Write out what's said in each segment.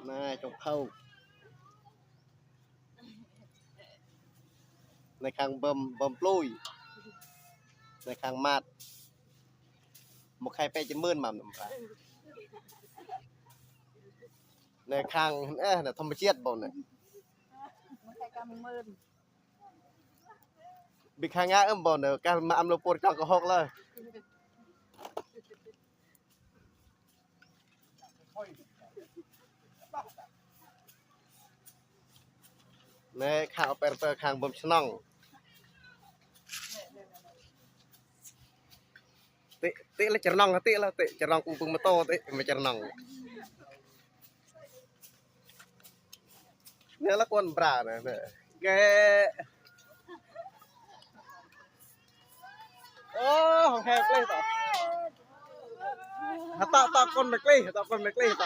ណែចុងភៅនៅខាងបំបំភ្លួយនៅខាងម៉ាត់មកខែពេកជាម៉ឺនមកនំប្រានៅខាងអេនៅធម្មជាតិបងណា មកខែកា10000 ពីខាងងាអឹមបងនៅកាលមកអំលពតកកុហកឡើយណែខាងអប៉ែរតើខាងបំឆ្នងតិតិលចំណងតិលតិចំណងពងម៉ូតូតិមកចំណងនេះលកូនប្រាណែគេអូហងហែផ្លេតហតតកូនមកក្លីតកូនមកក្លីត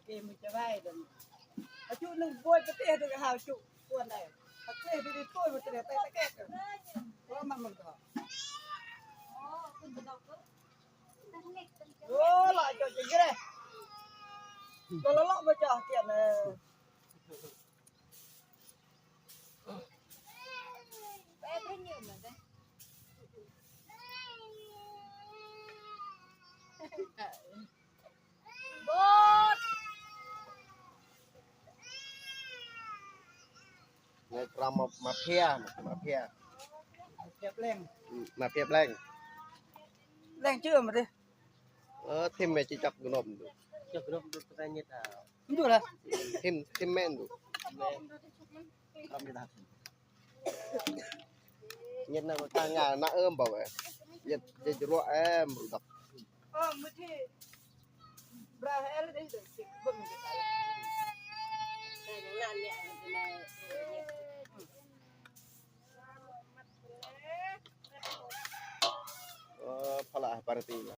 គេមួយចវាយដល់អាជុនឹងបួយប្រទេសទៅហៅជុពួនដែរអត់ទេពីទួយមកតែតែកែក៏មកមកទៅអូឡាចុចគេក៏លលមកចោះទៀតណែ បែបនេះមែនទេបូត នៅក្រមមកមកភៀមកភៀ ភៀបលែង មកភៀបឡើង លែងជឿមកទេ អឺធីមមេជីចាប់ក្នំ ចុះក្រុមទៅតែញិតអើ មិនយល់ហ៎ ធីមធីមមែនទូ ក្រុមនេះថា ញិតនៅខាងងាណាអឺមបើញិតញិតរក់អែមរដក អូមួយទីប្រាអែលនេះទៅបឹងទៅ តែណាអ្នកទៅ អឺផលអបារទី